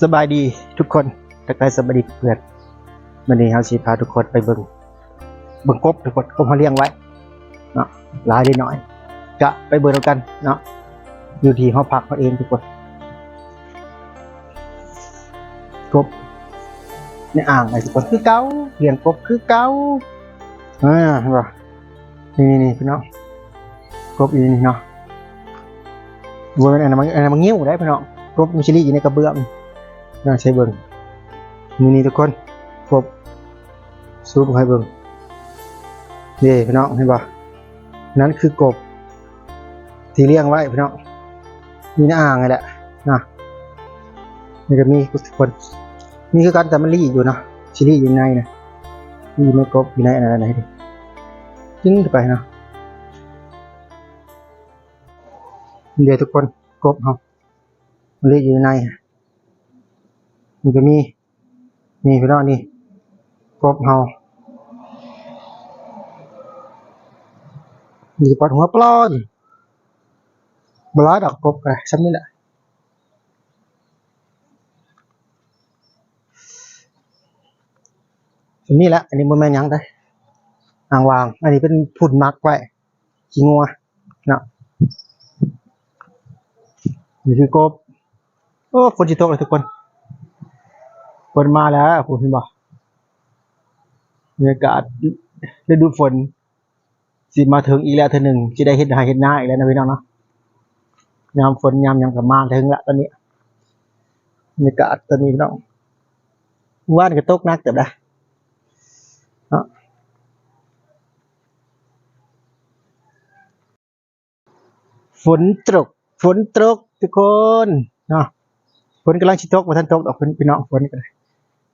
ສະບາຍດີທຸກຄົນ ທັກທາຍສະບາຍດີເພື່ອນ. ມື້ນີ້ເຮົາຊິພາທຸກຄົນໄປເບິ່ງ ເບິ່ງກົບທຸກຄົນ, ກົບເຮົາລ້ຽງໄວ້ເນາະ ຫຼາຍຫຼືໜ້ອຍ ກະໄປເບິ່ງນຳກັນເນາະ ຢູ່ທີ່ຫໍພັກເຮົາເອງທຸກຄົນ. ກົບໃນອ່າງໄປທຸກຄົນ ຄືເກົ່າ, ລ້ຽງກົບຄືເກົ່າ. ອາ ເຫັນບໍ່? ນີ້ໆ ພີ່ນ້ອງ ກົບຢູ່ນີ້ເນາະ ບໍ່ແມ່ນອັນນັ້ນ ອັນນັ້ນມັນງິ້ວໄດ໋ພີ່ນ້ອງ. ກົບມັນຊິລີ້ຢູ່ໃນກະເບື້ອງ ນາໃສ່ເບິ່ງ. ນີ້ໆ ທຸກຄົນ ກົບ ຊູມໃຫ້ເບິ່ງ ເດ້ພີ່ນ້ອງ ເຫັນບໍ່? ນັ້ນຄືກົບທີ່ລ້ຽງໄວ້ພີ່ນ້ອງ ຢູ່ໃນອ່າງນີ້ແຫຼະນະ. ນີ້ກໍມີທຸກຄົນ ມີຄືກັນ ແຕ່ມັນລີ້ຢູ່ເນາະ ຊິລີ້ຢູ່ໃນນະ ຢູ່ໃນກົບ ຢູ່ໃນອັນນັ້ນ ຈຶ່ງໄປເນາະ. ເດ້ທຸກຄົນ ກົບເຮົາ ມັນລີ້ຢູ່ໃນ ມັນຈະມີ ນີ້ພີ່ນ້ອງ ນີ້ກົບເຮົາ ນີ້ປອດຫົວປອດ ບໍ່ຫຼາຍດອກ ກົບກໍຊ່ຳນີ້ແຫຼະ ຊ່ຳນີ້ແຫຼະ. ອັນນີ້ບໍ່ແມ່ນຫຍັງເດ້ ອ່າງວາງ ອັນນີ້ເປັນຝຸ່ນໝັກໄວ້ ຂີ້ງົວເນາະ. ນີ້ຄືກົບ ໂອ້ ຝົນຊິຕົກແລ້ວທຸກຄົນ ຝົນມາແລ້ວ ເຫັນບໍ່? ບັນຍາກາດລະດູຝົນຊິມາເຖິງອີກແລ້ວເທື່ອໜຶ່ງ ຊິໄດ້ເຮັດໄຮ່ເຮັດນາອີກແລ້ວນະພີ່ນ້ອງເນາະ. ຍາມຝົນຍາມຫຍັງກໍມາເຖິງລະຕອນນີ້ ບັນຍາກາດຕອນນີ້ພີ່ນ້ອງ. ມື້ວານກໍຕົກໜັກເຕີບນະເນາະ. ຝົນຕົກ ຝົນຕົກທຸກຄົນເນາະ ຝົນກຳລັງຊິຕົກ ບໍ່ທັນຕົກດອກພີ່ນ້ອງ ຝົນກໍໄດ້.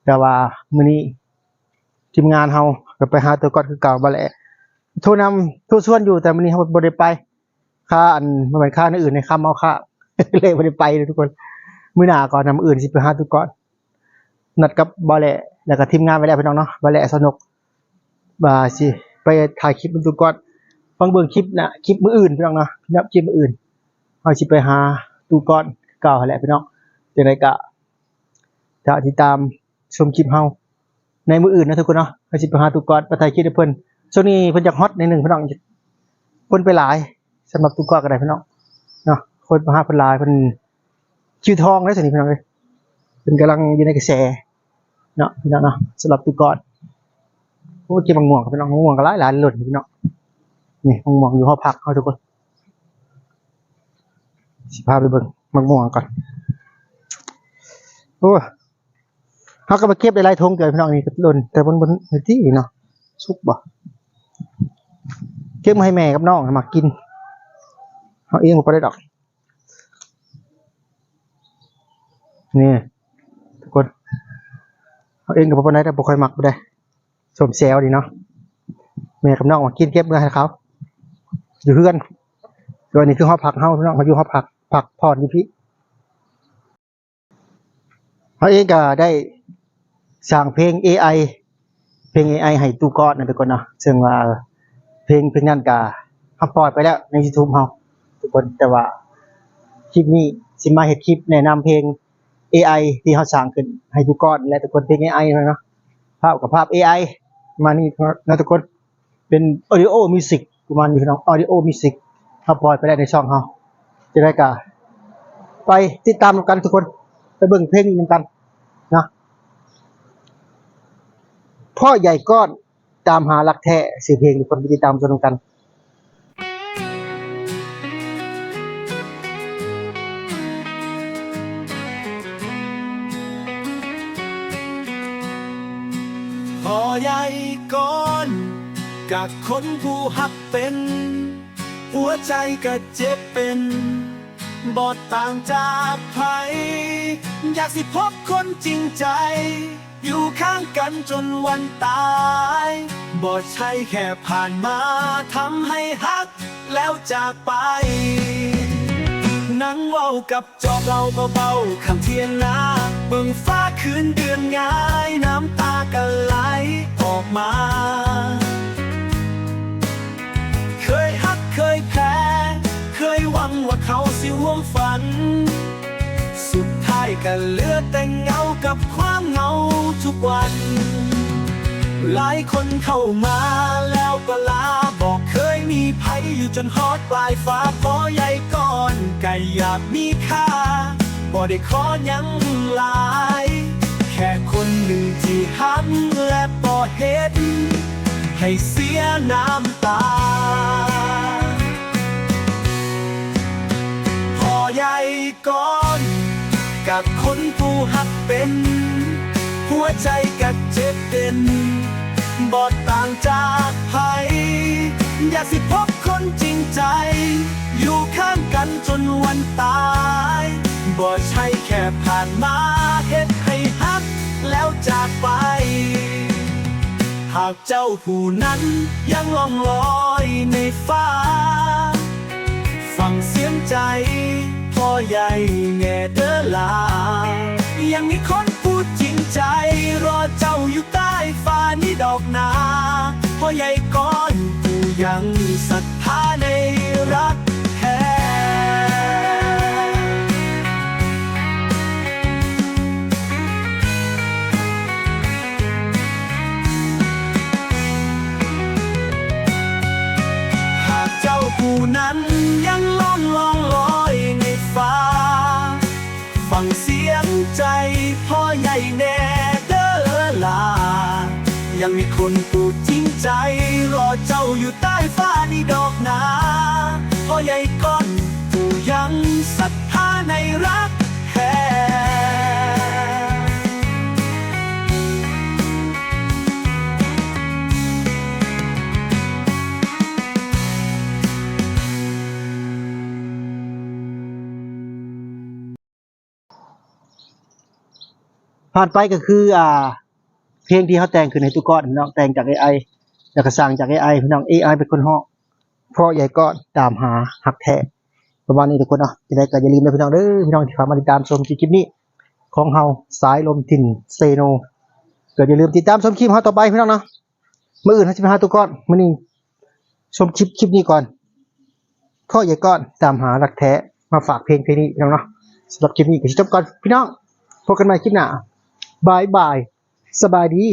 ແຕ່ວ່າມື້ນີ້ທີມງານເຮົາກໍໄປຫາຕົວກ່ອນຄືເກົ່າ ບໍ່ແຫຼະ ໂທນຳ ໂທຊວນຢູ່ ແຕ່ມື້ນີ້ເຮົາບໍ່ໄດ້ໄປ ຄາ ອັນ ບໍ່ແມ່ນຄາ ມື້ອື່ນໃນຄຳເອົາຄາ ເລີຍບໍ່ໄດ້ໄປເດີທຸກຄົນ. ມື້ໜ້າກ່ອນນະ ມື້ອື່ນຊິໄປຫາຕົວກ່ອນ ນັດກັບບໍ່ແຫຼະ ແລ້ວກໍທີມງານໄວ້ແລ້ວພີ່ນ້ອງເນາະ ບໍ່ແຫຼະ ສະໜົກ ວ່າຊິໄປຖ່າຍຄລິບນຳຕູ້ກ້ອນ. ຟັງເບິ່ງຄລິບນະ ຄລິບມື້ອື່ນພີ່ນ້ອງເນາະ ຄລິບມື້ອື່ນ ເຮົາຊິໄປຫາຕູ້ກ້ອນຄືເກົ່າຫັ້ນແຫຼະພີ່ນ້ອງ. ຈັ່ງໃດກໍຖ້າຕິດຕາມຊົມຄລິບເຮົາໃນມື້ອື່ນນະທຸກຄົນເນາະ. ເຮົາຊິໄປຫາຕູ້ກ້ອນ ໄປຖ່າຍຄລິບໃຫ້ເພິ່ນ. ຊ່ວງນີ້ເພິ່ນຢາກຮອດໜ້ອຍໜຶ່ງພີ່ນ້ອງ ຄົນໄປຫຼາຍ. ສຳລັບຕູ້ກ້ອນກໍໄດ້ພີ່ນ້ອງເນາະ ຄົນມາຫາເພິ່ນຫຼາຍ ເພິ່ນຄິວທອງເດ້ ຊ່ວງນີ້ພີ່ນ້ອງເອີຍ ເພິ່ນກຳລັງຢູ່ໃນກະແສເນາະ ພີ່ນ້ອງເນາະ. ສຳລັບຕູ້ກ້ອນ ໂອ້ ເກັບໝາກມ່ວງພີ່ນ້ອງ ໝາກມ່ວງກໍຫຼາຍໆ ຫຼົ່ນພີ່ນ້ອງ. ນີ້ໝາກມ່ວງຢູ່ຫໍພັກເຮົາທຸກຄົນ ຊິພາໄປເບິ່ງໝາກມ່ວງກ່ອນ. ໂອ້ ເຮົາກໍມາເກັບໄດ້ຫຼາຍຖົງເຕີບພີ່ນ້ອງ ນີ້ກໍຫຼົ່ນ ແຕ່ມັນ ມັນ ນີ້ຕິເນາະ ສຸກບໍ່? ເກັບມາໃຫ້ແມ່ກັບນ້ອງມັກກິນ ເຮົາເອງບໍ່ໄດ້ດອກ. ນີ້ທຸກຄົນ ເຮົາເອງກໍບໍ່ປານໃດ ແຕ່ບໍ່ຄ່ອຍມັກປານໃດ ສົ້ມແຊວນີ້ເນາະ. ແມ່ກັບນ້ອງມັກກິນ ເກັບເມືອໃຫ້ເຂົາຢູ່ເຮືອນ. ສ່ວນນີ້ຄືຫໍພັກເຮົາພີ່ນ້ອງ ເຮົາຢູ່ຫໍພັກ ພັກຜ່ອນຢູ່ພີ້. ເຮົາເອງກໍໄດ້ສ້າງເພງເອໄອ ເພງເອໄອໃຫ້ຕູ້ກ້ອນນະທຸກຄົນເນາະ ເຊິ່ງວ່າເພງ ເພງນັ້ນກໍເຮົາປ່ອຍໄປແລ້ວໃນຢູທູບເຮົາທຸກຄົນ. ແຕ່ວ່າຄລິບນີ້ຊິມາເຮັດຄລິບແນະນຳເພງເອໄອທີ່ເຮົາສ້າງຂຶ້ນໃຫ້ຕູ້ກ້ອນແຫຼະທຸກຄົນ ເພງເອໄອເນາະ ພາບກໍພາບເອໄອ ປະມານນີ້ເນາະທຸກຄົນ. ເປັນ Audio Music ປະມານນີ້ພີ່ນ້ອງ Audio Music ເຮົາປ່ອຍໄປແລ້ວໃນຊ່ອງເຮົາ. ຈັ່ງໃດກໍໄປຕິດຕາມນຳກັນທຸກຄົນ ໄປເບິ່ງເພງນີ້ນຳກັນເນາະ. ພໍ່ໃຫຍ່ກ້ອນຕາມຫາລັກແທ້ ຊື່ເພງ ທຸກຄົນໄປຕິດຕາມຊົມນຳກັນ. ພໍ່ໃຫຍ່ກ້ອນ ກະຄົນຜູ້ຮັກເປັນ ຫົວໃຈກະເຈັບເປັນ ບໍ່ຕ່າງຈາກໃຜ ຢາກຊິພົບຄົນຈິງໃຈ ຢູ່ຂ້າງກັນຈົນວັນຕາຍ ບໍ່ໃຊ່ແຄ່ຜ່ານມາ ທຳໃຫ້ຮັກແລ້ວຈາກໄປ. ນັ່ງເວົ້າກັບຈອກເຫຼົ້າເບົາໆ ຂ້າງຖຽງນາ ເບິ່ງຟ້າຄືນເດືອນງາຍ ນ້ຳຕາກໍໄຫຼອອກມາ. ເຄີຍຮັກເຄີຍແພ້ ເຄີຍຫວັງວ່າເຂົາຊິຮ່ວມຝັນ ສຸດທ້າຍ ກໍເຫຼືອແຕ່ເງົາກັບຄວາມເຫງົາທຸກວັນ. ຫຼາຍຄົນເຂົ້າມາແລ້ວກໍລາ, ບໍ່ເຄີຍມີໃຜຢູ່ຈົນຮອດປາຍຟ້າ. ພໍ່ໃຫຍ່ກ່ອນກໍຢາກມີຄ່າ, ບໍ່ໄດ້ຂໍຫຍັງຫຼາຍ, ແຄ່ຄົນໜຶ່ງທີ່ຮັກ ແລະ ບໍ່ເຮັດໃຫ້ເສຍນ້ຳຕາ. ພໍ່ໃຫຍ່ກ່ອນກັບຄົນຜູ້ຮັກເປັນ, ຫົວໃຈກໍເຈັບເປັນ ບໍ່ຕ່າງຈາກໃຜ. ຢາກຊິພົບຄົນຈິງໃຈ ຢູ່ຂ້າງກັນຈົນວັນຕາຍ, ບໍ່ໃຊ່ແຄ່ຜ່ານມາເຮັດໃຫ້ຮັກແລ້ວຈາກໄປ. ຫາກເຈົ້າຜູ້ນັ້ນຍັງລ່ອງລອຍໃນຟ້າ, ຟັງສຽງໃຈພໍ່ໃຫຍ່ແດ່ເດີຫຼາ, ຍັງມີຄົນຜູ້ຈິງໃຈ ລໍເຈົ້າຢູ່ໃຕ້ຟ້ານີ້ດອກນາ. ພໍ່ໃຫຍ່ກ່ອນຜູ້ຍັງສັດທາໃນຮັກແທ້. ຫາກເຈົ້າຜູ້ນັ້ນຍັງລ່ອງ ລ່ອງລອຍໃນຟ້າ, ຟັງສຽງໃຈພໍ່ໃຫຍ່ແດ່ເດີຫຼາ, ຍັງມີຄົນຜູ້ຈິງໃຈ ລໍເຈົ້າຢູ່ໃຕ້ຟ້ານີ້ດອກນາ. ພໍ່ໃຫຍ່ກ່ອນຜູ້ຍັງສັດທາໃນຮັກແທ້. ຜ່ານໄປກໍຄື ອ່າ ເພງທີ່ເຮົາແຕ່ງຂຶ້ນໃຫ້ຕຸກອນເນາະ, ແຕ່ງຈາກເອໄອ ແລ້ວກໍສ້າງຈາກເອໄອ ພີ່ນ້ອງ. ເອໄອເປັນຄົນຮ້ອງ ເພາະໃຫຍ່ກ່ອນຕາມຫາຮັກແທ້ ປະມານນີ້ທຸກຄົນເນາະ. ຈັ່ງໃດກໍຢ່າລືມເດີພີ່ນ້ອງເດີ ພີ່ນ້ອງທີ່ເຂົ້າມາຕິດຕາມຊົມຄລິບນີ້ຂອງເຮົາ ສາຍລົມຖິ່ນເຊໂນ ກໍຢ່າລືມຕິດຕາມຊົມຄລິບເຮົາຕໍ່ໄປພີ່ນ້ອງເນາະ. ມື້ອື່ນເຮົາຊິໄປຫາຕຸກອນ, ມື້ນີ້ຊົມຄລິບ ຄລິບນີ້ກ່ອນ ເພາະໃຫຍ່ກ່ອນຕາມຫາຮັກແທ້. ມາຝາກເພງ ເພງນີ້ພີ່ນ້ອງເນາະ. ສຳລັບຄລິບນີ້ກໍຊິຈົບກ່ອນພີ່ນ້ອງ, ພົບກັນໃໝ່ຄລິບໜ້າ. ບາຍບາຍ, ສະບາຍດີ.